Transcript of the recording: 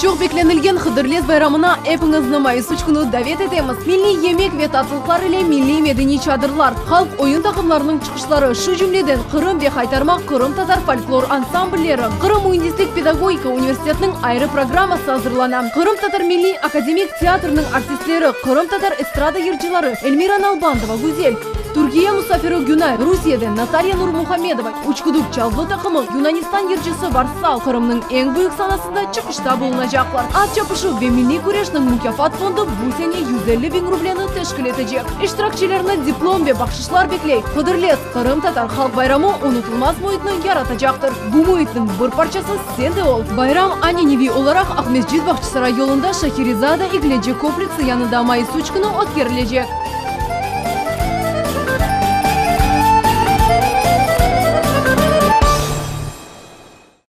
Çoq beklenilgen Hıdırlez bayramına epiñizni mayıs üç künü davet etemiz. Milliy yemek ve tatlılıqlar ile milliy-medeniy çadırlar, halq oyun taqımlarınıñ çıqışları, şu cümleden Qırım ve Haytarma qırımtatar folklor ansamblleri, Qırım müendislik-pedagogika universitetiniñ ayrı programması azırlana. Qırımtatar milliy akademik teatriniñ artistleri, qırımtatar estrada yırcıları Elmira Nalbandova, Güzel, Türkiye musafiri Günay, Rusiyeden Natalya Nurmuhammedova, Uçkuduk çalğı taqımı, Yunanistan yırcısı Varsal Qırımnıñ eñ büyük sanasında çıqışta bulunacaqlar. At çapışuv ve milliy küreşniñ mukâfat fondu bu sene 150 biñ rubleni teşkil etecek. İştirakçilerni diplom ve bahşışlar bekley. Hıdırlez, qırımtatar halq bayramı unutılmaz müitni yaratacaqtır. Bu müitniñ bir parçası sen de ol! Bayram ananeviy olaraq Aqmescit-Bağçasaray yolunda Şahirizada eglence kompleksi yanında mayıs üç künü ötkerilecek.